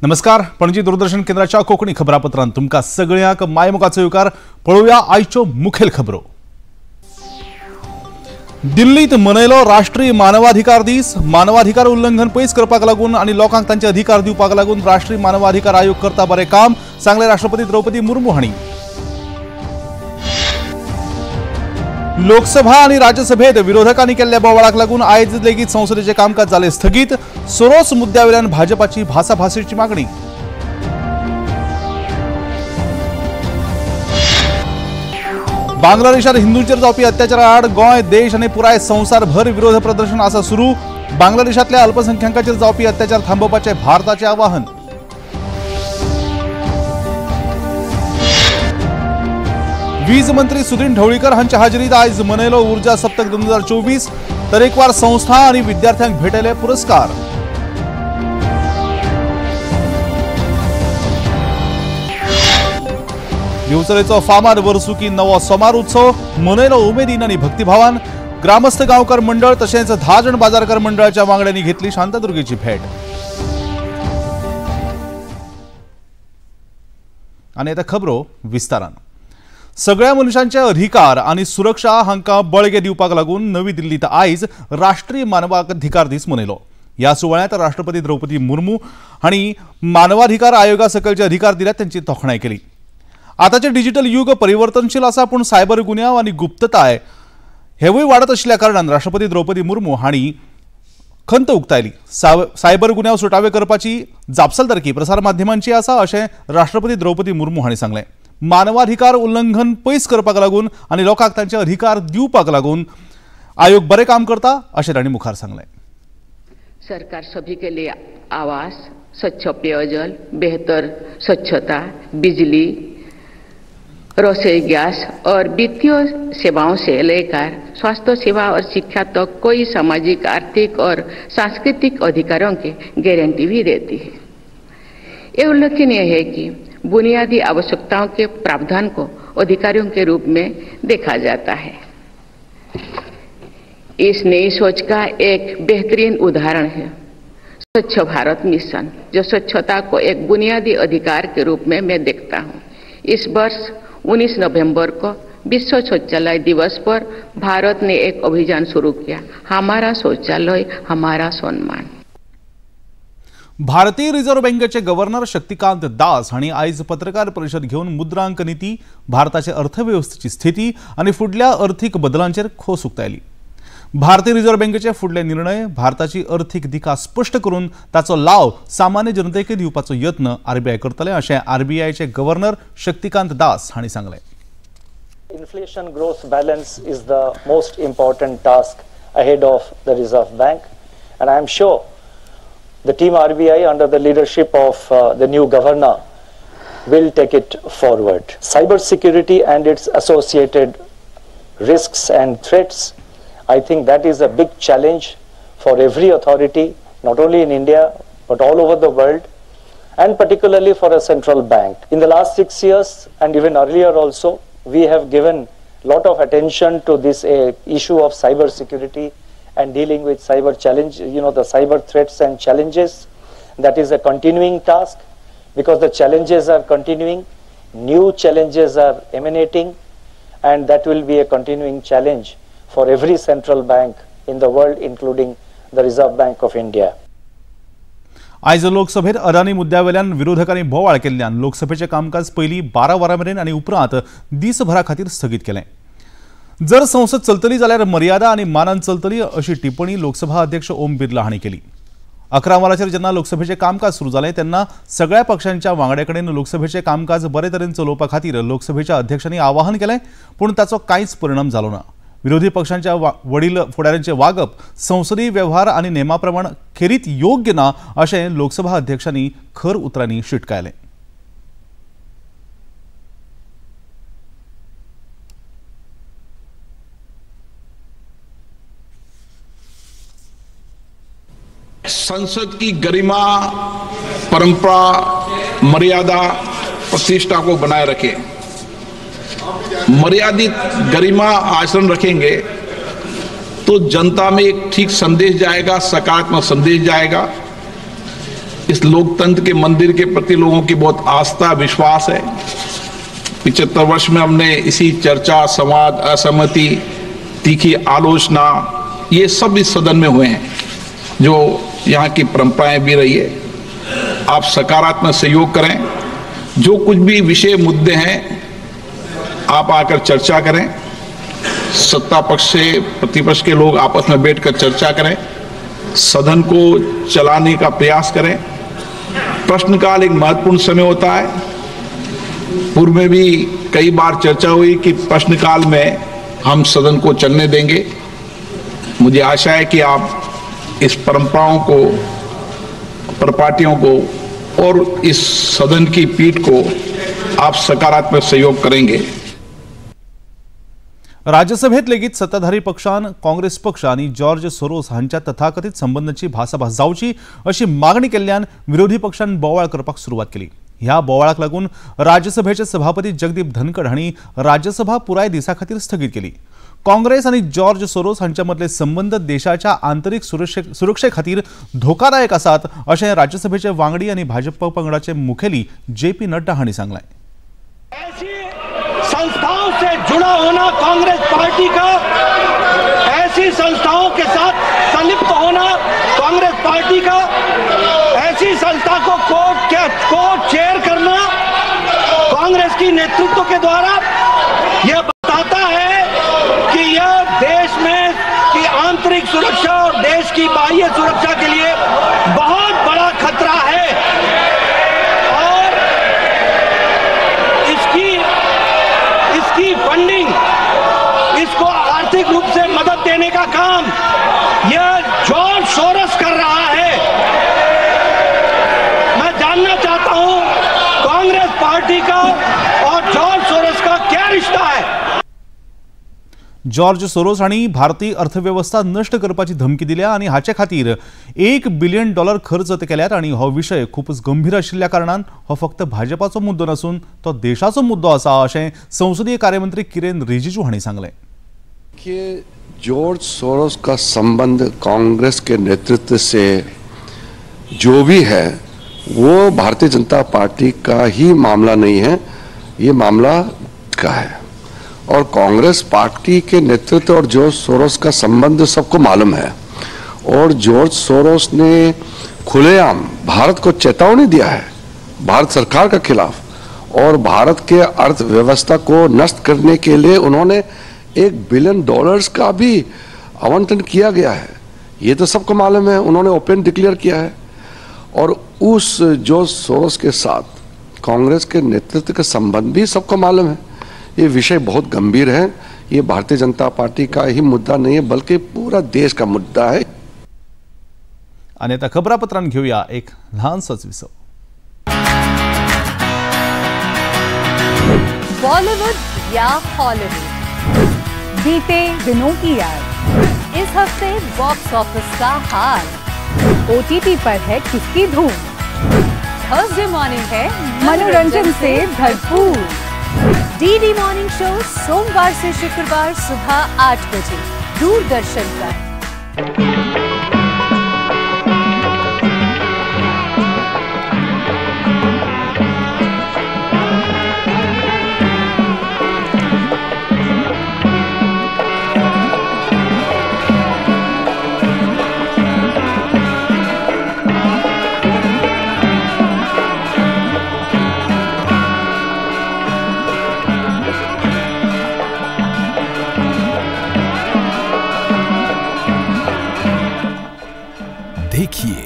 नमस्कार, पणजी दूरदर्शन केंद्राच्या कोंकणी खबरापत्रांत तुमकां सगळ्यांक मायमोगाचो येवकार। पळोवया आयच्यो मुखेल खबरो। दिल्लीत मनयलो राष्ट्रीय मानवाधिकार दीस। मानवाधिकार उल्लंघन पयस करपाक लागून आनी लोकांक तांचे अधिकार दिवपाक लागून राष्ट्रीय मानवाधिकार आयोग करता बरें काम, सांगलें राष्ट्रपती द्रौपदी मुर्मू हांणी। लोकसभा आनी राज्यसभेत विरोधकांनी केल्ल्या बोवाळाक लागून आयज लेगीत संसदेचें कामकाज जालें स्थगीत। सोरोस मुद्द्यावेल्यान भाजपाची भासाभासेची मागणी। बांगलादेशात हिंदूंचेर जावपी अत्याचारा आड गोंय, देश आनी पुराय संवसारभर विरोध प्रदर्शन आसा सुरू। बांगलादेशांतल्या अल्पसंख्याकांचेर जावपी अत्याचार थांबोवपाचें भारताचें आवाहन। वीज मंत्री सुदिन ढवळीकर हांच्या हाजेरीत आयज मनयलो ऊर्जा सप्तक 2024। तरेकवार संस्था आनी विद्यार्थ्यांक भेटयले पुरस्कार। दिवचलेचो फामाद वर्सुकी नवो सोमार उत्सव मनयलो उमेदीन आनी भक्तिभावान। ग्रामस्थ गांवकर मंडळ तशेंच 10 जण बाजारकर मंडळाच्या वांगड्यांनी घेतली शांतादुर्गेची भेट। आनी आतां खबरो विस्तारान। सगळ्या मनशांचे अधिकार आनी सुरक्षा हांकां बळगें दिवपाक लागून नवी दिल्लीत आयज राष्ट्रीय मानवाधिकार दीस मनयलो। ह्या सुवाळ्यांत राष्ट्रपती द्रौपदी मुर्मू हांणी मानवाधिकार आयोगा सकयल जे अधिकार दिल्यात तांची तोखणाय केली। आतांचें डिजिटल युग परिवर्तनशील आसा, पूण सायबर गुन्यांव आनी गुप्तताय हेवूय वाडत आशिल्ल्या कारणान राष्ट्रपती द्रौपदी मुर्मू हांणी खंत उक्तायली। सायबर गुन्यांव सुटावे करपाची जापसालदारकी प्रसार माध्यमांची आसा अशें राष्ट्रपती द्रौपदी मुर्मू हांणी सांगलें। मानवाधिकार उल्लंघन पयस करपाक लागून आनी लोकांक तांचे अधिकार दिवपाक लागून आयोग बरें काम करता अशें तांणी मुखार सांगलें। सरकार सभी के लिए आवास, स्वच्छ पेयजल, बेहतर स्वच्छता, बिजली, रसोई गैस और वित्तीय सेवाओं से लेकर स्वास्थ्य सेवा और शिक्षा तक कोई सामाजिक, आर्थिक और सांस्कृतिक अधिकारों की गारंटी भी देती है। ये उल्लेखनीय है कि बुनियादी आवश्यकताओं के प्रावधान को अधिकारियों के रूप में देखा जाता है। इस नई सोच का एक बेहतरीन उदाहरण है स्वच्छ भारत मिशन, जो स्वच्छता को एक बुनियादी अधिकार के रूप में मैं देखता हूँ। इस वर्ष 19 नवंबर को विश्व शौचालय दिवस पर भारत ने एक अभियान शुरू किया, हमारा शौचालय हमारा सम्मान। भारतीय रिझर्व्ह बँकेचे गव्हर्नर शक्तिकांत दास हांणी आयज पत्रकार परिशद घेवन मुद्रांक नीती, भारताचे अर्थवेवस्थेची स्थिती आनी फुडल्या अर्थीक बदलांचेर खोस उक्तायली। भारतीय रिझर्व्ह बँकेचे फुडले निर्णय भारताची अर्थीक दिका स्पश्ट करून ताचो लाव सामान्य जनतेक दिवपाचो यत्न आरबीआय करतले अशें आरबीआयचे गव्हर्नर शक्तिकांत दास हांणी सांगलें। Inflation growth balance is the most important task ahead of the Reserve Bank, and I am sure the team RBI under the leadership of the new governor will take it forward. Cyber security and its associated risks and threats, I think that is a big challenge for every authority, not only in India but all over the world, and particularly for a central bank. In the last 6 years and even earlier also, we have given lot of attention to this issue of cyber security and dealing with cyber challenge, the cyber threats and challenges. That is a continuing task because the challenges are continuing, new challenges are emanating, and that will be a continuing challenge for every central bank in the world, including the Reserve Bank of India. आयज लोकसभेत अदानी मुद्द्यावेल्यान विरोधकांनी बोवाळ केल्ल्यान लोकसभेचें कामकाज पयलीं 12 वरां मेरेन आनी उपरांत दिसभरा खातीर स्थगीत केलें। जर संसद चलतली जाल्यार मर्यादा आनी मानान चलतली अशी टिप्पणी लोकसभा अध्यक्ष ओम बिर्ला हांणी केली। 11 वरांचेर जेन्ना लोकसभेचें कामकाज सुरू जालें तेन्ना सगळ्या पक्षांच्या वांगड्या कडेन लोकसभेचें कामकाज बरे तरेन चलोवपा खातीर लोकसभेच्या अध्यक्षांनी आवाहन केलें, पूण ताचो कांयच परिणाम जालो ना। विरोधी पक्षांच्या वडील फुडाऱ्यांचे वागप संसदीय वेव्हार आनी नेमा प्रमाण खेरीत योग्य ना अशें लोकसभा अध्यक्षांनी खर उतरांनी शिटकायलें। संसद की गरिमा, परंपरा, मर्यादा, प्रतिष्ठा को बनाए रखें। मर्यादित गरिमा आचरण रखेंगे तो जनता में एक ठीक संदेश जाएगा, सकारात्मक संदेश जाएगा। इस लोकतंत्र के मंदिर के प्रति लोगों की बहुत आस्था, विश्वास है। 75 वर्ष में हमने इसी चर्चा, संवाद, असहमति, तीखी आलोचना, ये सब इस सदन में हुए हैं, जो यहाँ की परंपराएं भी रही है। आप सकारात्मक सहयोग करें, जो कुछ भी विषय मुद्दे हैं आप आकर चर्चा करें, सत्ता पक्ष से प्रतिपक्ष के लोग आपस में बैठकर चर्चा करें, सदन को चलाने का प्रयास करें। प्रश्नकाल एक महत्वपूर्ण समय होता है। पूर्व में भी कई बार चर्चा हुई कि प्रश्नकाल में हम सदन को चलने देंगे। मुझे आशा है कि आप इस परंपराओं को, परिपाटियों को और इस सदन की पीठ को आप सकारात्मक सहयोग करेंगे। राज्यसभेत लेगीत सत्ताधारी पक्षान काँग्रेस पक्ष आनी जॉर्ज सोरोस हांच्या तथाकथित संबंधांची भासाभास जावची अशी मागणी केल्ल्यान विरोधी पक्षान बोवाळ करपाक सुरवात केली। ह्या बोवाळाक लागून राज्यसभेचे सभापती जगदीप धनखड हांणी राज्यसभा पुराय दिसा खातीर स्थगीत केली। काँग्रेस आनी जॉर्ज सोरोस हांच्या मदले संबंध देशाच्या आंतरिक सुरक्षे खातीर धोकादायक आसात अशें राज्यसभेचे वांगडी आनी भाजप पंगडाचे मुखेली जे पी नड्डा हांणी सांगलें। संस्थाओं से जुड़ा होना कांग्रेस पार्टी का, ऐसी संस्थाओं के साथ संलिप्त होना कांग्रेस पार्टी का, ऐसी संस्था को कोर्ट चेयर करना कांग्रेस की नेतृत्व के द्वारा, यह बताता है कि यह देश में की आंतरिक सुरक्षा और देश की बाह्य सुरक्षा के लिए बहुत बड़ा खतरा है। और इसकी फंडिंग, इसको आर्थिक रूप से मदद देने का काम यह जॉर्ज सोरोस कर रहा है। मैं जानना चाहता हूं कांग्रेस पार्टी का और जॉर्ज सोरोस का क्या रिश्ता है। जॉर्ज सोरोस हांणी भारतीय अर्थवेवस्था नष्ट करपाची धमकी दिल्या आनी हाचे खातीर $1 बिलियन खर्च केल्यात आनी हो विशय खूबच गंभीर आशिल्ल्या कारणान हो फक्त भाजपाचो मुद्दो नासून तो देशाचो मुद्दो आसा अशें संसदीय कार्यमंत्री किरेन रिजिजू हांणी सांगलें। कि जॉर्ज सोरोस का संबंध कांग्रेस के नेतृत्व से जो भी है वो भारतीय जनता पार्टी का ही मामला नहीं है, ये मामला का है। और कांग्रेस पार्टी के नेतृत्व और जॉर्ज सोरोस का संबंध सबको मालूम है। और जॉर्ज सोरोस ने खुलेआम भारत को चेतावनी दिया है भारत सरकार के खिलाफ, और भारत के अर्थव्यवस्था को नष्ट करने के लिए उन्होंने $1 बिलियन का भी आवंटन किया गया है। ये तो सबको मालूम है, उन्होंने ओपन डिक्लेयर किया है। और उस जॉर्ज सोरोस के साथ कांग्रेस के नेतृत्व का संबंध भी सबको मालूम है। ये विषय बहुत गंभीर है, ये भारतीय जनता पार्टी का ही मुद्दा नहीं है बल्कि पूरा देश का मुद्दा है। आणि आता खबरापत्रांत घेऊया एक लहानसोच विसव। बॉलीवुड या हॉलीवुड, बीते दिनों की याद, इस हफ्ते बॉक्स ऑफिस का हाल, ओटीटी पर है किसकी धूम, थर्सडे मॉर्निंग है मनोरंजन से भरपूर, डीडी मॉर्निंग शो सोमवार से शुक्रवार सुबह 8 बजे दूरदर्शन पर। देखिए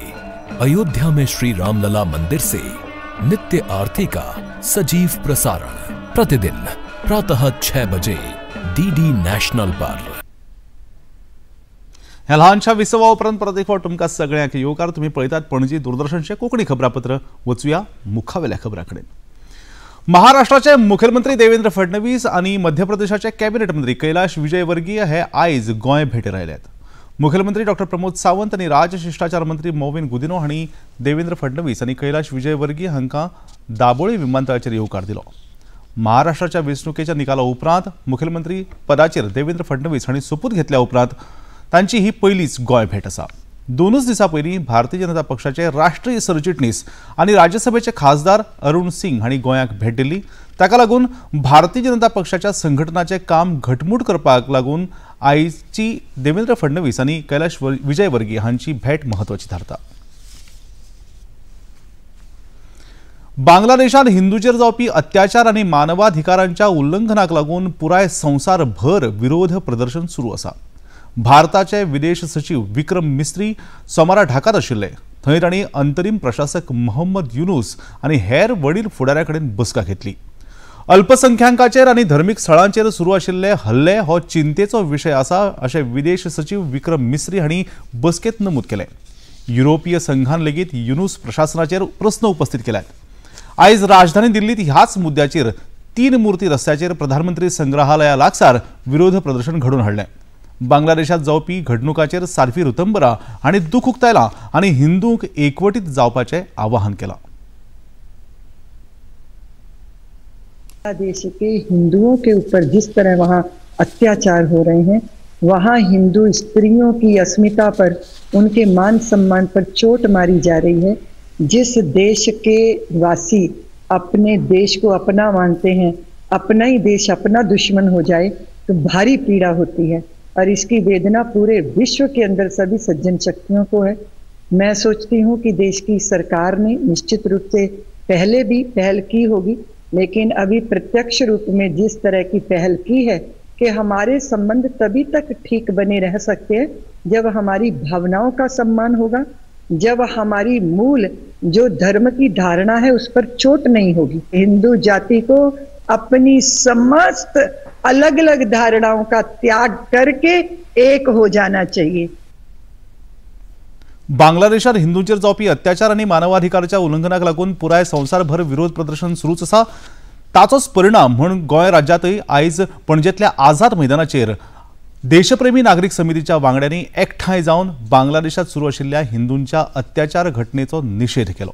अयोध्या में श्री रामलला मंदिर से नित्य आरती का सजीव प्रसारण प्रतिदिन प्रातः 6 बजे डीडी नॅशनल पर। ह्या ल्हानशा विसवा उपरांत परत एक फावट तुमकां सगळ्यांक येवकार। तुमी पळयतात पणजी दूरदर्शनचें कोंकणी खबरापत्र। वचुया मुखावेल्या खबरां कडेन। महाराष्ट्राचे मुखेलमंत्री देवेंद्र फडणवीस आनी मध्य प्रदेशाचे कॅबिनेट मंत्री कैलाश विजयवर्गीय हे आयज गोंय भेटेर आयल्यात। मुखेलमंत्री डॉक्टर प्रमोद सावंत आनी राजशिश्टाचार मंत्री मोविन गुदिनो हांणी देवेंद्र फडणवीस आनी कैलाश विजयवर्गीय हांकां दाबोळी विमानतळाचेर येवकार दिलो। महाराष्ट्राच्या वेंचणुकेच्या निकाला उपरांत मुखेलमंत्री पदाचेर देवेंद्र फडणवीस हांणी सोपूत घेतल्या उपरांत तांची ही पयलीच गोंय भेट आसा। दोनूच दिसां पयलीं भारतीय जनता पक्षाचे राष्ट्रीय सरचिटणीस आनी राज्यसभेचे खासदार अरुण सिंग हांणी गोंयाक भेट दिल्ली. ताका लागून भारतीय जनता पक्षाच्या संघटनाचें काम घटमूट करपाक लागून आयची देवेंद्र फडणवीस आनी कैलाश विजयवर्गीय हांची भेट म्हत्वाची थारता. बांगलादेशात हिंदूचेर जावपी अत्याचार आनी मानवाधिकारांच्या उल्लंघनाक लागून पुराय संवसारभर विरोध प्रदर्शन सुरू आसा. भारताचे विदेश सचिव विक्रम मिस्त्री सोमारा ढाकात आशिल्ले. थंय तांणी अंतरीम प्रशासक मोहम्मद युनूस आनी हेर वडील फुडाऱ्यां कडेन बसका घेतली. अल्पसंख्याकांचेर आनी धर्मीक स्थळांचेर सुरू आशिल्ले हल्ले हो चिंतेचो विशय आसा अशें विदेश सचिव विक्रम मिस्त्री हांणी बसकेंत नमूद केलें. युरोपीय संघान लेगीत युनूस प्रशासनाचेर प्रस्न उपस्थित केल्यात. आयज राजधानी दिल्लीत ह्याच मुद्द्याचेर तीन मूर्ती रस्त्याचेर प्रधानमंत्री संग्रहालया लागसार विरोध प्रदर्शन घडोवन हाडलें. बांगलादेशात जावपी घडणुकाचेर सारफी ऋतंबरा हांणी दुख उक्तायलां आनी हिंदूंक एकवटीत जावपाचें आवाहन केलां. बांग्लादेश के हिंदुओं के ऊपर जिस तरह वहाँ अत्याचार हो रहे हैं, वहाँ हिंदू स्त्रियों की अस्मिता पर, उनके मान सम्मान पर चोट मारी जा रही है. जिस देश के वासी अपने देश को अपना मानते हैं, अपना ही देश अपना दुश्मन हो जाए तो भारी पीड़ा होती है और इसकी वेदना पूरे विश्व के अंदर सभी सज्जन शक्तियों को है. मैं सोचती हूँ कि देश की सरकार ने निश्चित रूप से पहले भी पहल की होगी, लेकिन अभी प्रत्यक्ष रूप में जिस तरह की पहल की है कि हमारे संबंध तभी तक ठीक बने रह सकते हैं जब हमारी भावनाओं का सम्मान होगा, जब हमारी मूल जो धर्म की धारणा है उस पर चोट नहीं होगी. हिंदू जाति को अपनी समस्त अलग अलग धारणाओं का त्याग करके एक हो जाना चाहिए. बांगलादेशात हिंदूंचेर जावपी अत्याचार आनी मानवाधिकाराच्या उल्लंघनाक लागून पुराय संवसारभर विरोध प्रदर्शन सुरूच आसा. ताचोच परिणाम म्हूण गोंय राज्यांतय आयज पणजेंतल्या आझाद मैदानाचेर देशप्रेमी नागरीक समितीच्या वांगड्यांनी एकठांय जावन बांगलादेशात सुरू आशिल्ल्या हिंदूंच्या अत्याचार घटनेचो निशेध केलो.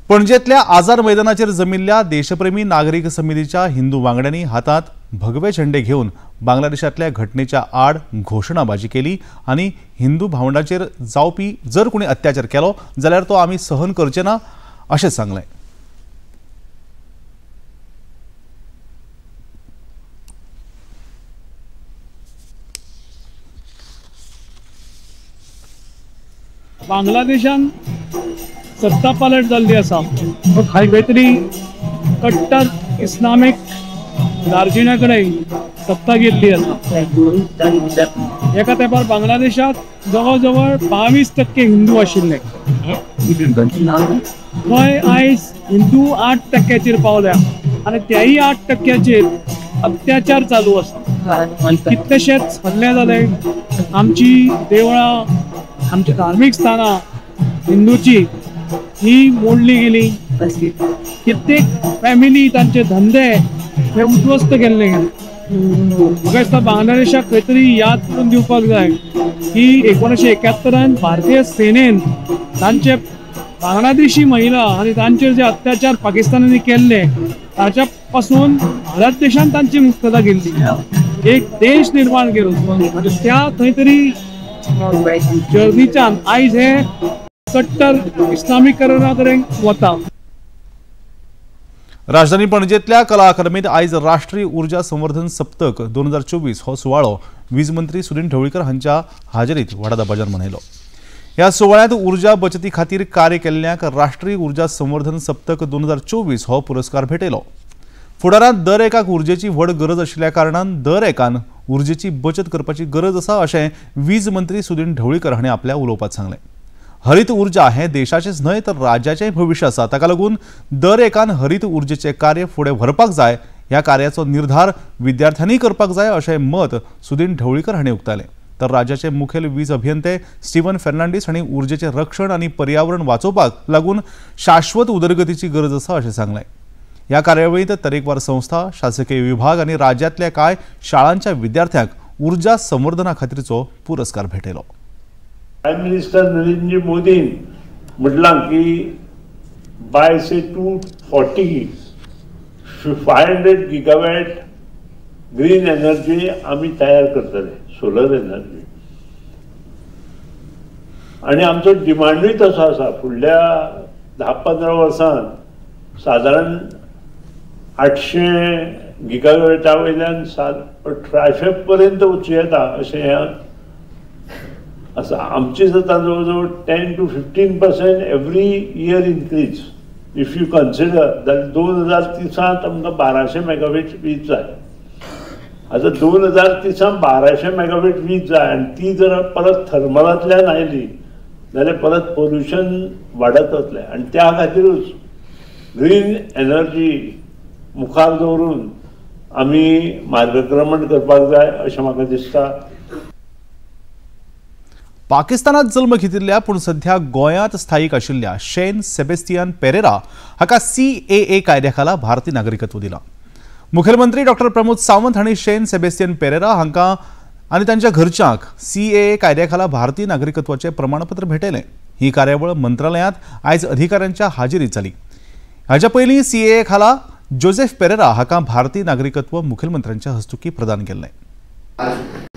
पणजेंतल्या आझाद मैदानाचेर जमिल्ल्या देशप्रेमी नागरीक समितीच्या हिंदू वांगड्यांनी हातांत भगवे झेंडे घेवन बांगलादेशांतल्या घटनेच्या आड घोशणाबाजी केली आनी हिंदू भावंडांचेर जावपी जर कोणी अत्याचार केलो जाल्यार तो आमी सहन करचे ना अशें सांगलें. बांगलादेशान सत्ता पालट जाल्ली आसा, खंय तरी कट्टर इस्लामीक दार्जिन्या कडेन सत्ता गेल्ली आसा. एका तेंपार बांगलादेशात जवळ जवळ 22% हिंदू आशिल्ले, थंय आयज हिंदू 8% पावल्या आनी त्याय 8% अत्याचार चालू आसा. कितलेशेच हल्ले जाले, आमची देवळां, आमची धार्मीक स्थानां हिंदूची ही मोडली गेली, कित्येक फॅमिली तांचे धंदे हे उद्ध्वस्त केल्ले गेले. म्हाका दिसता बांगलादेशाक खंय तरी याद करून दिवपाक जाय की 1971 भारतीय सेनेन तांचे बांगलादेशी महिला आनी तांचेर जे अत्याचार पाकिस्तानांनी केल्ले ताच्या पासून भारत देशान तांची मुक्तता केल्ली, एक देश निर्माण केलो. त्या खंय तरी जर्नीच्यान आयज हे कट्टर इस्लामीकरणा कडेन वता. राजधानी पणजेंतल्या कला अकादमीत आयज राष्ट्रीय ऊर्जा संवर्धन सप्तक 2024 हो सुवाळो वीज मंत्री सुदिन ढवळीकर हांच्या हाजेरीत व्हडा दबाज्यान मनयलो. ह्या सुवाळ्यांत ऊर्जा बचती खातीर कार्य केल्ल्यांक राष्ट्रीय ऊर्जा संवर्धन सप्तक 2024 हो पुरस्कार भेटयलो. फुडारांत दर एकाक ऊर्जेची व्हड गरज आशिल्ल्या कारणान दर एकान ऊर्जेची बचत करपाची गरज आसा अशें वीज मंत्री सुदिन ढवळीकर हांणी आपल्या उलोवपांत सांगलें. हरित ऊर्जा हें देशाचेंच न्हय तर राज्याचेंय भविश्य आसा, ताका लागून दर एकान हरित ऊर्जेचें कार्य फुडें व्हरपाक जाय. ह्या कार्याचो निर्धार विद्यार्थ्यांनी करपाक जाय अशें मत सुदिन ढवळीकर हांणी उक्तायलें. तर राज्याचे मुखेल वीज अभियंते स्टीवन फेर्नांडीस हांणी ऊर्जेचें रक्षण आनी पर्यावरण वाचोवपाक लागून शाश्वत उदरगतीची गरज आसा अशें सांगलें. ह्या कार्यावळींत तरेकवार संस्था, शासकीय विभाग आनी राज्यांतल्या कांय शाळांच्या विद्यार्थ्यांक ऊर्जा संवर्धना खातीरचो पुरस्कार भेटयलो. प्रायम मिनिस्टर नरेंद्र मोदीन म्हटलां की बाय से 240 500 गिगावॅट ग्रीन एनर्जी आमी तयार करतले, सोलर एनर्जी. आनी आमचो डिमांडूय तसो आसा. फुडल्या 10-15 वर्सांत सादारण 800 गिगावॅटा वयल्यान 1800 पर्यंत वचूं येता अशें हें आसा. आमची जाता जवळ जवळ 10 to 15% every year increase. If you consider जाल्यार 2030 आमकां 1200 मेगावॅट वीज जाय. आतां 2030 1200 मेगावॅट वीज जाय आनी ती जर परत थर्मलांतल्यान आयली जाल्यार परत पोल्युशन वाडत वतलें आनी त्या खातीरूच ग्रीन एनर्जी मुखार दवरून आमी मार्गक्रमण करपाक जाय अशें म्हाका दिसता. पाकिस्तानात जल्म घेतिल्ल्या पूण सध्या गोंयांत स्थायीक आशिल्ल्या शेन सेबेस्टियन पेरेरा हाका CAA कायद्या खाला भारतीय नागरिकत्व दिलां. मुखेलमंत्री डॉक्टर प्रमोद सावंत हांणी शेन सेबेस्टियन पेरेरा हांकां आनी तांच्या घरच्यांक CAA कायद्या खाला भारतीय नागरिकत्वाचें प्रमाणपत्र भेटयलें. ही कार्यावळ मंत्रालयांत आयज अधिकाऱ्यांच्या हाजेरीत जाली. हाच्या पयलीं CAA खाला जोसेफ पेरेरा हाका भारतीय नागरिकत्व मुखेलमंत्र्यांच्या हस्तुकीं प्रदान केल्लें.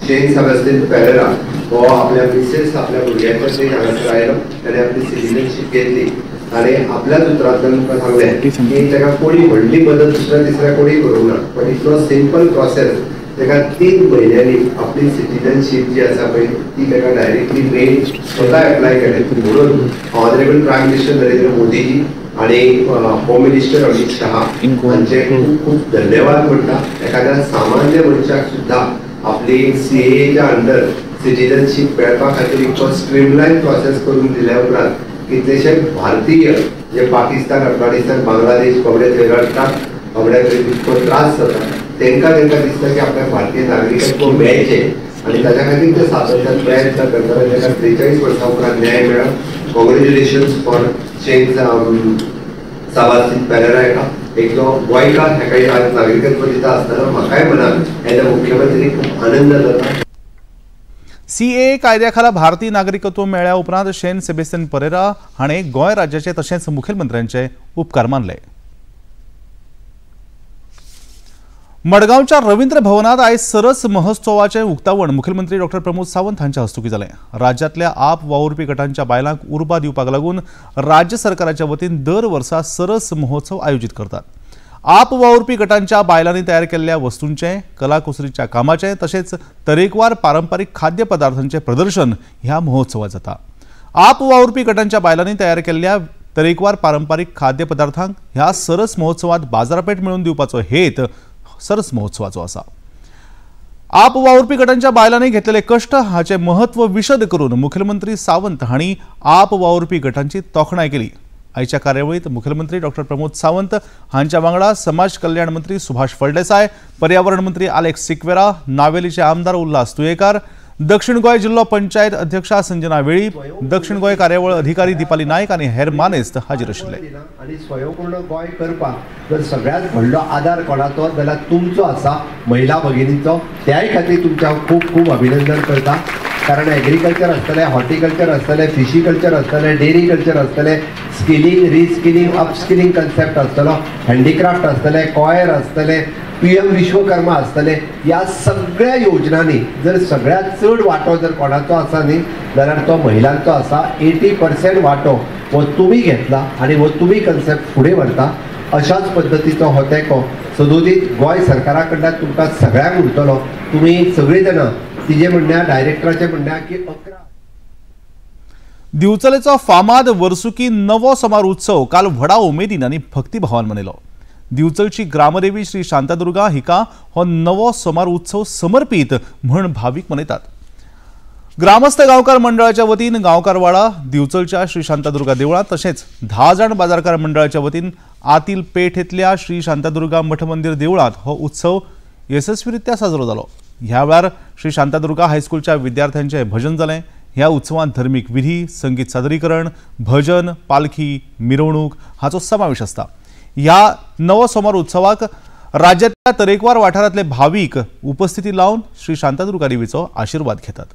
शेन सेबेस्टियन पेरेरा हो आपल्या मिसेस आपल्या भुरग्यांच्या सयत हांगासर आयलो, ताणें आपली सिटीजनशीप घेतली आनी आपल्याच उतरांतल्यान तुमकां सांगलें की ताका कोणी व्हडली मदत दुसऱ्या तिसऱ्या कोणी करूंक ना, पण इतलो सिंपल प्रोसेस ताका 3 म्हयन्यांनी आपली सिटीजनशीप जी आसा पळय ती ताका डायरेक्टली मेन स्वता एप्लाय केलें. म्हणून honourable prime minister Narendra Modiji आणि होम मिनिस्टर अमित शहा हांचे खूब खूब धन्यवाद म्हणटा. एखाद्या सामान्य मनशाक सुद्दां आपली CAAच्या अंडर सिटीजनशीप मेळपा खातीर इतको स्ट्रीमलायन प्रोसेस करून दिल्या उपरांत कितलेशे भारतीय जे पाकिस्तान, अफगाणिस्तान, बांगलादेश बाबडे थंय रडटात, बाबड्या थंय इतको त्रास जाता, तांकां तांकां दिसता की आपल्याक भारतीय नागरिकत्व मेळचें आनी ताच्या खातीर ते सातत्यान प्रयत्न करतात. ताका 43 वर्सां उपरांत न्याय मेळ्ळो. Congratulations for Shane Sebastian Pereira हेका एकलो गोंयकार हेकाय आज नागरिकत्व दिता आसतना म्हाकाय मनाक एज अ मुख्यमंत्री खूब आनंद जाता. CAA कायद्या खाला भारतीय नागरिकत्व मेळ्ळ्या उपरांत शेन सेबेस्टियन परेरा हाणें गोंय राज्याचे तशेंच मुखेलमंत्र्यांचे उपकार मानले. मडगांवच्या रवींद्र भवनात आयज सरस महोत्सवाचें उक्तावण मुखेलमंत्री डॉक्टर प्रमोद सावंत हांच्या हस्तुकीं जालें. राज्यांतल्या आप वावुरपी गटांच्या बायलांक उर्बा दिवपाक लागून राज्य सरकाराच्या वतीन दर वर्सा सरस महोत्सव आयोजीत करतात. आप वावुरपी गटांच्या बायलांनी तयार केल्ल्या वस्तूंचें, कलाकुसरीच्या कामाचें तशेंच तरेकवार पारंपारीक खाद्यपदार्थांचें प्रदर्शन ह्या महोत्सवात जाता. आप वावुरपी गटांच्या बायलांनी तयार केल्ल्या तरेकवार पारंपारीक खाद्यपदार्थांक ह्या सरस महोत्सवात बाजारपेठ मेळोवन दिवपाचो हेत सरस महोत्सवाचो आसा. आप वावुरपी गटांच्या बायलांनी घेतलेले कश्ट हाचें महत्व विशद करून मुखेलमंत्री सावंत हांणी आप वावुरपी गटांची तोखणाय केली. आयच्या कार्यावळीत मुखेलमंत्री डॉक्टर प्रमोद सावंत हांच्या वांगडा समाज कल्याण मंत्री सुभाष फळदेसाय, पर्यावरण मंत्री आलेक्स सिक्वेरा, नावेलीचे आमदार उल्हास तुयेकार, दक्षिण गोंय जिल्लो पंचायत अध्यक्षा संजना वेळीप, दक्षिण गोंय कार्यावळ अधिकारी दीपाली नायक आनी हेर मानेस्त हाजीर आशिल्ले. आनी स्वयंपूर्ण गोंय करपाक जर सगळ्यांत व्हडलो आदार कोणाचो जाल्यार तुमचो आसा, महिला भगिनींचो. त्याय खातीर तुमचें हांव खूब खूब अभिनंदन करता. कारण एग्रीकल्चर आसतलें, हॉर्टिकल्चर आसतलें, फिशीकल्चर आसतलें, डेरी कल्चर आसतलें, स्किलिंग, रिस्किलिंग, अपस्किलिंग कन्सेप्ट आसतलो, हँडीक्राफ्ट आसतलें, कॉयर आसतलें, PM Vishwakarma आसतले. ह्या सगळ्या योजनांनी जर सगळ्यांत चड वांटो जर कोणाचो आसा न्ही जाल्यार तो महिलांचो आसा. 80% वांटो हो तुमी घेतला आनी हो तुमी कन्सेप्ट फुडें व्हरता. अशाच पद्दतीचो हो तेंको सदोदीत गोंय सरकारा कडल्यान तुमकां सगळ्यांक उरतलो. तुमी सगळीं जाणां तिजें म्हणण्या, डायरेक्टराचें म्हणण्या की 11 दिवचलेचो फामाद वर्सुकी नवो सोमार उत्सव काल व्हडा उमेदीन आनी भक्तिभावान मनयलो. दिवचलची ग्रामदेवी श्री शांतादुर्गा हिका हो नवो सोमार उत्सव समर्पित म्हण भावीक मनयतात. ग्रामस्थ गांवकार मंडळाच्या वतीन गांवकारवाडा दिवचलच्या श्री शांतादुर्गा देवळांत तशेंच 10 जाण बाजारकार मंडळाच्या वतीन आतील पेठेंतल्या श्री शांतादुर्गा मठ मंदिर देवळांत हो उत्सव येसस्वीरित्या साजरो जालो. ह्या वेळार श्री शांतादुर्गा हायस्कूलच्या विद्यार्थ्यांचें भजन जालें. ह्या उत्सवांत धर्मीक विधी, संगीत सादरीकरण, भजन, पालखी, मिरवणूक हाचो समावेश आसता. ह्या नवो सोमार उत्सवाक राज्यांतल्या तरेकवार वाठारांतले भावीक उपस्थिती लावन श्री शांतादुर्गा देवीचो आशिर्वाद घेतात.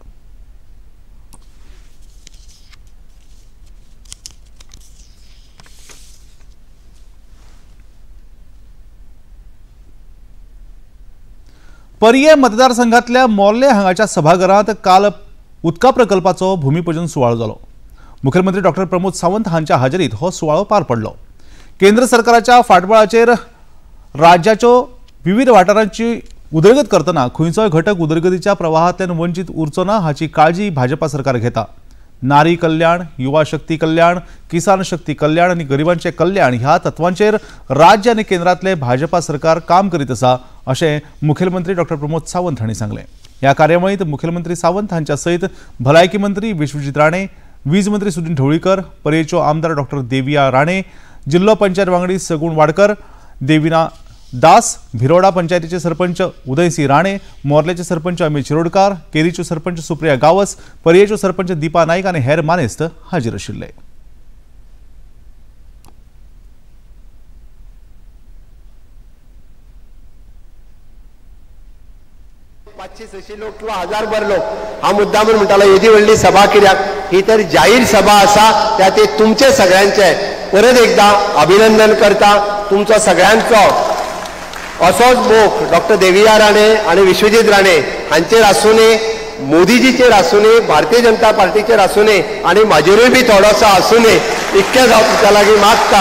पर्ये मतदारसंघातल्या मोर्ले हांगाच्या सभाघरांत काल उदका प्रकल्पाचो भूमिपूजन सुवाळो जालो. मुख्यमंत्री डॉक्टर प्रमोद सावंत हांच्या हाजेरीत हो सुवाळो पार पडलो। केंद्र सरकाराच्या फाटबळाचेर राज्याच्यो विविध वाठारांची उदरगत करतना खंयचोय घटक उदरगतीच्या प्रवाहांतल्यान वंचित उरचो ना हाची काळजी भाजपा सरकार घेता। नारी कल्याण, युवा शक्ती कल्याण, किसान शक्ती कल्याण आनी गरिबांचे कल्याण ह्या तत्वांचेर राज्य आनी केंद्रांतले भाजपा सरकार काम करीत आसा अशें मुख्यमंत्री डॉक्टर प्रमोद सावंत हांणी सांगलें। ह्या कार्यावळींत मुख्यमंत्री सावंत हांच्या सयत भलायकी मंत्री विश्वजीत राणे, वीज मंत्री सुदिन ढवळीकर, पर्येच्यो आमदार डॉक्टर देविया राणे, जिल्लो पंचायत वांगडी सगुण वाडकर, देविना दास, भिरोडा पंचायतीचे सरपंच उदयसिंह राणे, मोर्लेचे सरपंच अमित शिरोडकार, केरीच्यो सरपंच सुप्रिया गावस, पर्येच्यो सरपंच दीपा नाईक आनी हेर मानेस्त हाजीर आशिल्ले। 500-600 लोक किंवा 1000 लोक हा मुद्दा म्हणून म्हणटालो येदी व्हडली सभा कित्याक, ही तर जाहीर सभा आसा, त्या ते तुमचे सगळ्यांचे परत एकदा अभिनंदन करता। तुमचो सगळ्यांचो असोच मोख डॉक्टर देविया राणे आणि विश्वजीत राणे हांचेर आसूं, मोदीजीचेर आसूं, भारतीय जनता पार्टीचेर आसूं आनी म्हाजेरूय बी थोडोसो आसूं, इतकेंच हांव तुमच्या लागीं मागता।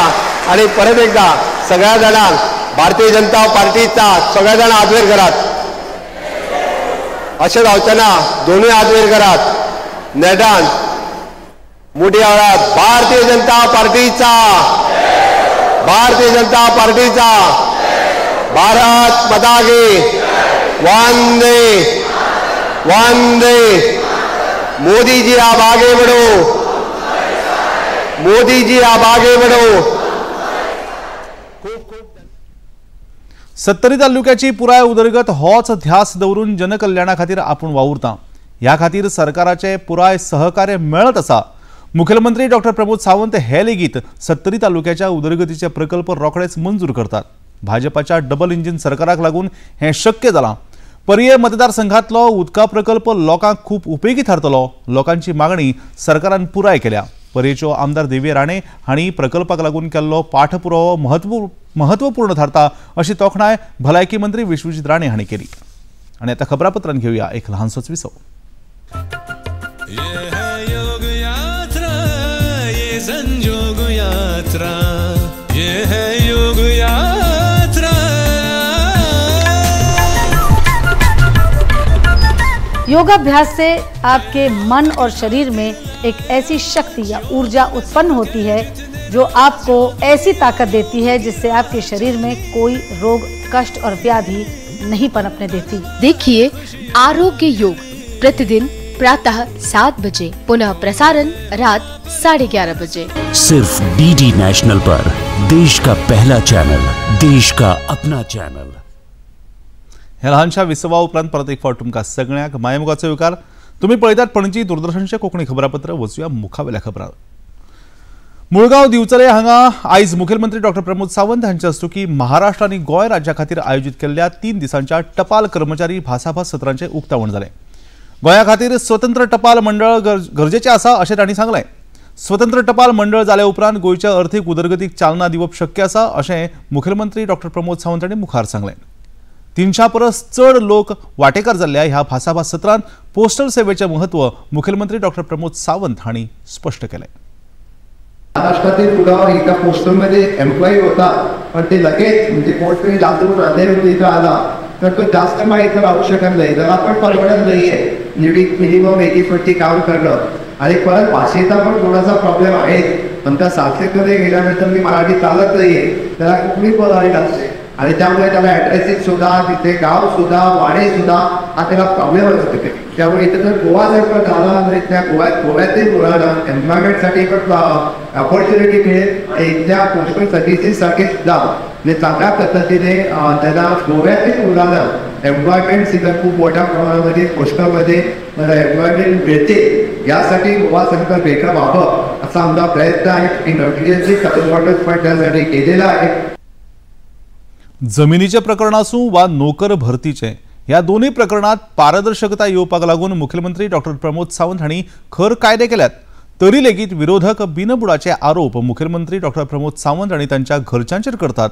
आनी परत एकदा सगळ्या जाणांक भारतीय जनता पार्टीचा सगळ्या जाणां हात वयर करात, अशें जावचें ना, दोनूय हात वयर करात नेटान मोठी आवाजात, भारतीय जनता पार्टीचा, भारतीय जनता पार्टीचा, भारत माता की, वंदे वंदे, मोदी जी आप आगे बढ़ो, मोदी जी आप आगे बढ़ो। सत्तरी तालुक्याची पुराय उदरगत होच ध्यास दवरून जनकल्याणा खातीर आपूण वावुरता, ह्या खातीर सरकाराचे पुराय सहकार्य मेळत आसा। मुख्यमंत्री डॉक्टर प्रमोद सावंत हे लेगीत सत्तरी तालुक्याच्या उदरगतीचे प्रकल्प रोखडेच मंजूर करतात। भाजपाच्या डबल इंजिन सरकाराक लागून हें शक्य जालां। पर्ये मतदारसंघातलो उदका प्रकल्प लोकांक खूब उपेगी थारतलो, लोकांची मागणी सरकारान पुराय केल्या। पर्येच्यो आमदार देविया राणे हांणी प्रकल्पाक लागून केल्लो पाठपुरावो महत्वपूर्ण थारता अशी तोखणाय भलायकी मंत्री विश्वजीत राणे हांणी केली। आनी आतां खबरापत्रान घेवया एक ल्हानसोच विसव। योगाभ्यास से आपके मन और शरीर में एक ऐसी शक्ति या ऊर्जा उत्पन्न होती है जो आपको ऐसी ताकत देती है जिससे आपके शरीर में कोई रोग, कष्ट और व्याधि नहीं पनपने देती। देखिए आरोग्य योग प्रतिदिन प्रातः 7 बजे, पुनः प्रसारण रात 11:30 बजे, सिर्फ डीडी नेशनल पर, देश का पहला चैनल, देश का अपना चैनल। ह्या ल्हानशा विसवा उपरांत परत एक फावट तुमकां सगळ्यांक मायमोगाचो येवकार। तुमी पळयतात पणजी दूरदर्शनचें कोंकणी खबरापत्र। वचुया मुखावेल्या खबरां। मुळगांव दिवचले हांगा आयज मुख्यमंत्री डॉक्टर प्रमोद सावंत हांचे हस्तुकीं महाराष्ट्र आनी गोंय राज्या खातीर आयोजीत केल्ल्या 3 दिसांच्या टपाल कर्मचारी भासाभास सत्रांचें उक्तावण जालें। गोंया खातीर स्वतंत्र टपाल मंडळ गरजेचें आसा अशें तांणी सांगलें। स्वतंत्र टपाल मंडळ जाल्या उपरांत गोंयच्या अर्थीक उदरगतीक चालना दिवप शक्य आसा अशें मुख्यमंत्री डॉक्टर प्रमोद सावंत हांणी मुखार सांगलें। 300 परस चड लोक वाटेकार जाल्ल्या ह्या भासाभास सत्रांत पोस्टल सेवेचें म्हत्व मुख्यमंत्री डॉक्टर प्रमोद सावंत हांणी स्पश्ट केलें। महाराष्ट्रातील पुरावा एका पोस्टलमध्ये एम्प्लॉई होता, पण ते लगेच म्हणजे पोस्टने लातूरून आले इथं आला तर तो जास्त माहिती राहू शकत नाही, जरा पण परवडत नाही आहे। मिनिमम 80-40 काम करणं आणि परत भाषेचा पण थोडासा प्रॉब्लेम आहे। पण त्या सातशेमध्ये गेल्यानंतर मी मराठी चालत नाही आहे, त्याला कुठली बोलावी लागते आणि त्यामुळे त्याला ॲड्रेसेस सुद्धा, तिथे गाव सुद्धा, वाडे सुद्धा हा त्याला प्रॉब्लेम असतो। त्यामुळे इथे जर गोवा जर झाला तर इथल्या गोव्यातील मुलांना एम्प्लॉयमेंटसाठी पण अपॉर्च्युनिटी मिळेल आणि इथल्या पोस्टल सर्व्हिसेससाठी सुद्धा म्हणजे चांगल्या पद्धतीने त्यांना गोव्यातील मुलांना एम्प्लॉयमेंट सुद्धा खूप मोठ्या प्रमाणामध्ये पोस्टलमध्ये एम्प्लॉयमेंट मिळते, यासाठी गोवा संकल्प वेगळा व्हावं असा आमचा प्रयत्न आहे। पण त्यासाठी केलेला आहे। जमिनीचे प्रकरण आसूं वा नोकर भरतीचे, ह्या दोन्ही प्रकरणात पारदर्शकता येवपाक लागून मुख्यमंत्री डॉक्टर प्रमोद सावंत हांणी खर कायदे केल्यात। तरी लेगीत विरोधक बिनबुडाचे आरोप मुख्यमंत्री डॉक्टर प्रमोद सावंत आनी तांच्या घरच्यांचेर करतात।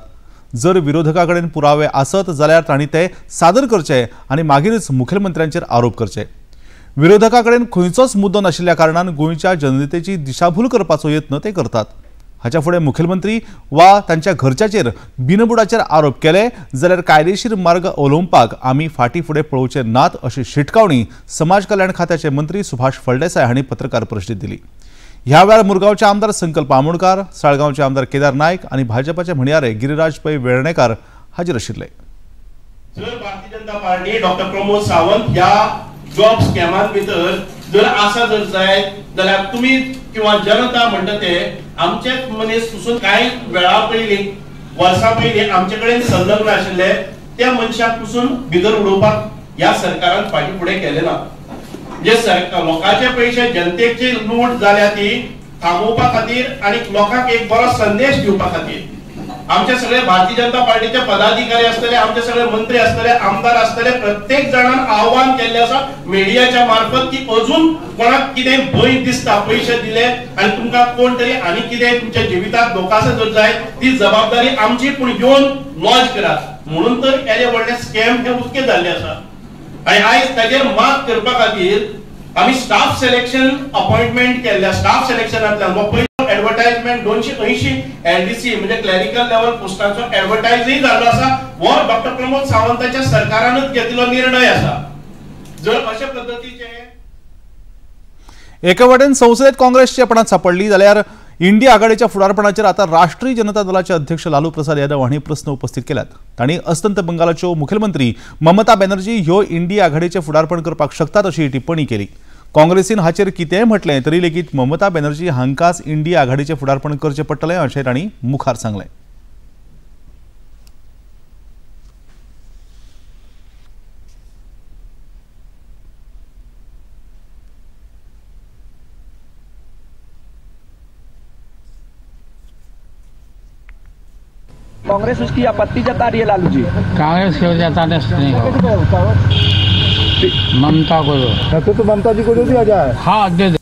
जर विरोधका कडेन पुरावे आसत जाल्यार तांणी ते सादर करचे आनी मागीरच मुख्यमंत्र्यांचेर आरोप करचे। विरोधकां कडेन खंयचोच मुद्दो नाशिल्ल्या कारणान गोंयच्या जनतेची दिशाभूल करपाचो यत्न ते करतात। हाच्या फुडें मुखेलमंत्री वा तांच्या घरच्याचेर बिनबुडाचेर आरोप केले जाल्यार कायदेशीर मार्ग अवलंबपाक आमी फाटीं फुडें पळोवचे नात अशी शिटकावणी समाज कल्याण खात्याचे मंत्री सुभाष फळदेसाय हांणी पत्रकार परिशदेंत दिली। ह्या वेळार मुरगांवचे आमदार संकल्प आमोणकार, साळगांवचे आमदार केदार नायक आनी भाजपाचे म्हणयारे गिरिराज पै वेर्णेकार हाजीर आशिल्ले। जर भारतीय जनता पार्टी डॉक्टर प्रमोद सावंत ह्या जॉब स्कॅमान भितर जर आसा जर जायत जाल्यार तुमी किंवा जनता म्हणटा ते आमचेच मनीस पसून कांय वेळा पयलीं वर्सां पयलीं आमचे कडेन संलग्न आशिल्ले त्या मनशाक पसून भितर उडोवपाक ह्या सरकारान फाटीं फुडें केलें ना। म्हणजे सरकार लोकांचे पयशे जनतेची लूट जाल्या ती थांबोवपा खातीर आनी लोकांक एक बरो संदेश दिवपा खातीर आमचे सगळे भारतीय जनता पार्टीचे पदाधिकारी आसतले, आमचे सगळे मंत्री आसतले, आमदार आसतले, प्रत्येक जाणान आव्हान केल्लें आसा मिडियाच्या मार्फत की अजून कोणाक कितें भंय दिसता पयशे दिले आनी तुमकां कोण तरी आनी कितें तुमच्या जिविताक धोकासो जर जाय ती जबाबदारी आमची, पूण येवन लॉज करात म्हणून तर येदे व्हडले स्कॅम हे उक्ते जाल्ले आसा। आनी आयज ताजेर मात करपा खातीर आमी स्टाफ सिलेक्शन अपॉइंटमेंट केल्ल्या, स्टाफ सिलेक्शनांतल्यान पयलो एडवर्टायजमेंट 280 LDC म्हणजे क्लॅरिकल लेवल पोस्टांचो एडवर्टायजय जाल्लो आसा, हो डॉक्टर प्रमोद सावंताच्या सरकारानच घेतिल्लो निर्णय आसा। जर अशे पद्दतीचे एके वटेन संसदेत काँग्रेसची आपणाक सापडली जाल्यार इंडिया आघाडीच्या फुडारपणाचेर आतां राष्ट्रीय जनता दलाचे अध्यक्ष लालू प्रसाद यादव हांणी प्रस्न उपस्थित केल्यात। तांणी अस्तंत बंगालाच्यो मुखेलमंत्री ममता बॅनर्जी ह्यो इंडिया आघाडीचें फुडारपण करपाक शकतात अशी टिप्पणी केली। काँग्रेसीन हाचेर कितेंय म्हटलें तरी लेगीत ममता बॅनर्जी हांकांच इंडिया आघाडीचें फुडारपण करचें पडटलें अशें तांणी मुखार सांगलें। कांग्रेस उसकी आपत्ति जता रही है लालू जी। कांग्रेस क्यों जताने से नहीं होगा, ममता को दो। तो ममता जी को दे दिया जाए। हाँ दे दे।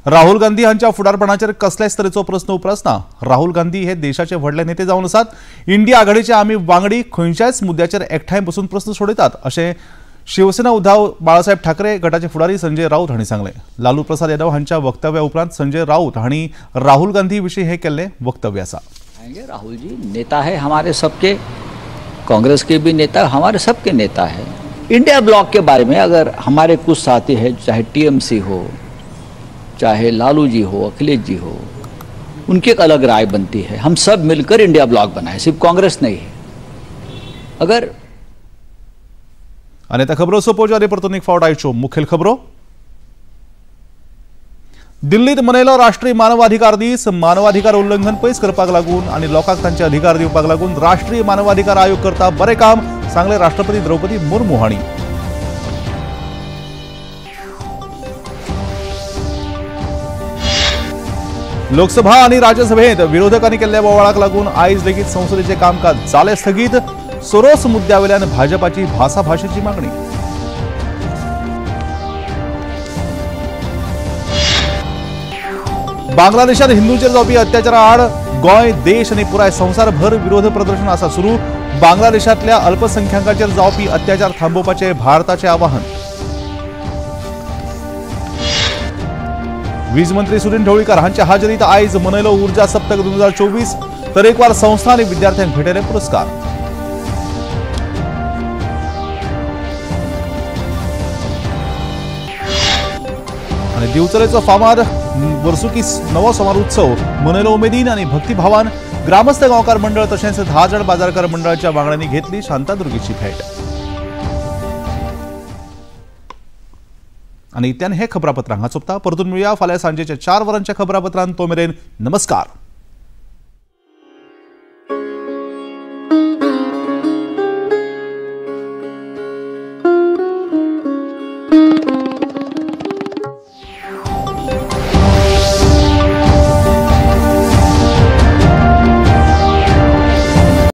राहुल गांधी हांच्या फुडारपणाचेर कसल्याच तरेचो प्रस्न उप्रासना। राहुल गांधी हे देशाचे व्हडले नेते जावन आसात। इंडिया आघाडीचे आमी वांगडी खंयच्याच मुद्द्याचेर एकठांय बसून प्रस्न सोडयतात अशें शिवसेना उद्धव बाळासाहेब ठाकरे गटाचे फुडारी संजय राऊत हांणी सांगलें। लालू प्रसाद यादव हांच्या वक्तव्या उपरांत संजय राऊत हांणी राहुल गांधी विशीं हे केल्लें वक्तव्य आसा। राहुल जी नेता है हमारे सबके, कांग्रेस के भी नेता, हमारे सबके नेता है। इंडिया ब्लॉक के बारे में अगर हमारे कुछ साथी है, चाहे टीएमसी हो, चाहे लालू जी हो, अखिलेश जी हो, उनकी एक अलग राय बनती है। हम सब मिलकर इंडिया ब्लॉक बनाए, सिर्फ कांग्रेस नहीं है। अगर आनी आतां खबरो सोंपोवच्यो आनी परतून एक फावट आयच्यो मुखेल खबरो। दिल्लीत मनयलो राष्ट्रीय मानवाधिकार दीस। मानवाधिकार उल्लंघन पयस करपाक लागून आनी लोकांक तांचे अधिकार दिवपाक लागून राष्ट्रीय मानवाधिकार आयोग करता बरें काम, सांगलें राष्ट्रपती द्रौपदी मुर्मू हांणी। लोकसभा आनी राज्यसभेंत विरोधकांनी केल्ल्या बोवाळाक लागून आयज लेगीत संसदेचें कामकाज जालें स्थगीत। सोरोस मुद्द्यावेल्यान भाजपाची भासाभाशेची मागणी। बांगलादेशात हिंदूंचेर जावपी अत्याचारा आड गोंय, देश आनी पुराय संवसारभर विरोध प्रदर्शन आसा सुरू। बांगलादेशांतल्या अल्पसंख्याकांचेर जावपी अत्याचार थांबोवपाचें भारताचें आवाहन। वीज मंत्री सुदिन ढवळीकर हांच्या हाजेरीत आयज मनयलो ऊर्जा सप्तक 2024। तरेकवार संस्था आनी विद्यार्थ्यांक भेटयले पुरस्कार। आनी दिवचलेचो फामाद वर्सुकी नवो सोमार उत्सव मनयलो उमेदीन आनी भक्तिभावान। ग्रामस्थ गांवकार मंडळ तशेंच 10 जाण बाजारकार मंडळाच्या वांगड्यांनी घेतली शांतादुर्गेची भेट। आनी इतल्यान हे खबरापत्र हांगा सोंपता। परतून मेळुया फाल्यां सांजेच्या 4 वरांच्या खबरापत्रांत। तो मेरेन नमस्कार।